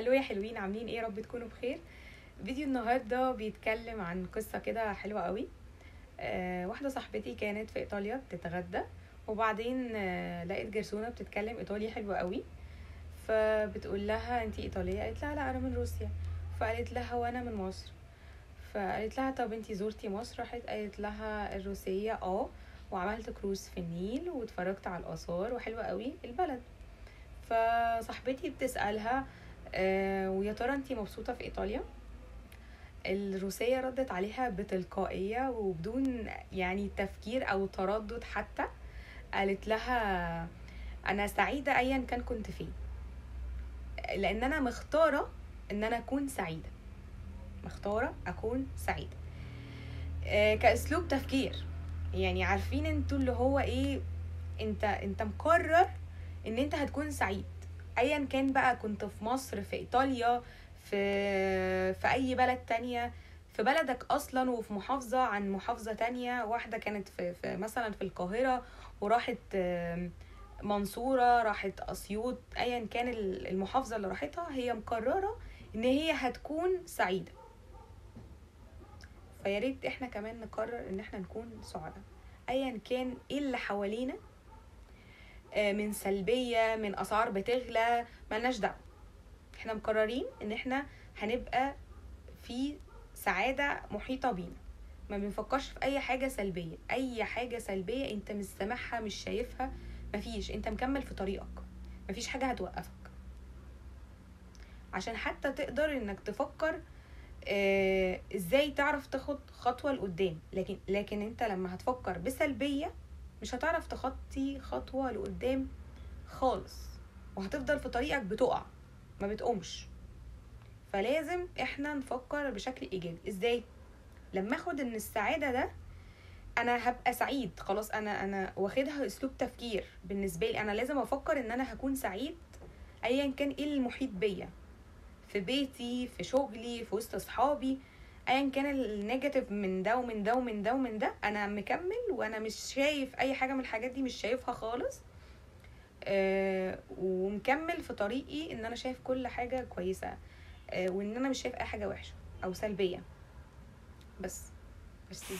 Hello يا حلوين، عاملين ايه؟ يا رب تكونوا بخير. فيديو النهارده بيتكلم عن قصة كده حلوة قوي. واحدة صاحبتي كانت في ايطاليا بتتغدى، وبعدين لقيت جرسونه بتتكلم ايطالي حلو قوي، فبتقول لها انتي ايطالية؟ قالت لها لا انا من روسيا. فقالت لها وانا من مصر. فقالت لها طب انتي زورتي مصر؟ راحت قالت لها الروسية اه، وعملت كروز في النيل واتفرجت على الاثار وحلوه قوي البلد. فصاحبتي بتسالها ويا ترى انتي مبسوطة في ايطاليا؟ الروسية ردت عليها بتلقائيه وبدون يعني تفكير او تردد حتى، قالت لها انا سعيدة ايا كان كنت فين، لان انا مختاره ان انا اكون سعيدة، مختاره اكون سعيدة. كاسلوب تفكير يعني، عارفين انتوا اللي هو ايه، انت مقرر ان انت هتكون سعيد ايا كان بقى كنت في مصر، في ايطاليا، في اي بلد تانية، في بلدك اصلا، وفي محافظة عن محافظة تانية. واحدة كانت في مثلا في القاهرة وراحت منصورة، راحت اسيوط، ايا كان المحافظة اللي راحتها هي مقررة ان هي هتكون سعيدة. فياريت احنا كمان نقرر ان احنا نكون سعداء ايا كان ايه اللي حوالينا، من سلبية، من اسعار بتغلى، ملناش دعوة، احنا مقررين ان احنا هنبقى في سعادة محيطة بينا، ما بنفكرش في اي حاجة سلبية. اي حاجة سلبية انت مش سامعها، مش شايفها، مفيش، انت مكمل في طريقك، مفيش حاجة هتوقفك، عشان حتى تقدر انك تفكر ازاي تعرف تاخد خطوة لقدام. لكن انت لما هتفكر بسلبية مش هتعرف تخطي خطوة لقدام خالص، وهتفضل في طريقك بتقع ما بتقومش. فلازم احنا نفكر بشكل ايجابي. ازاي؟ لما اخد ان السعادة ده انا هبقى سعيد خلاص، انا واخدها اسلوب تفكير بالنسبة لي، انا لازم افكر ان انا هكون سعيد ايا كان ايه المحيط بيا، في بيتي، في شغلي، في وسط اصحابي، ايا كان ال negative من ده ومن ده ومن ده ومن ده، انا مكمل وانا مش شايف اي حاجة من الحاجات دي، مش شايفها خالص، ومكمل في طريقي ان انا شايف كل حاجة كويسة، وان انا مش شايف اي حاجة وحشة او سلبية. بس ميرسي.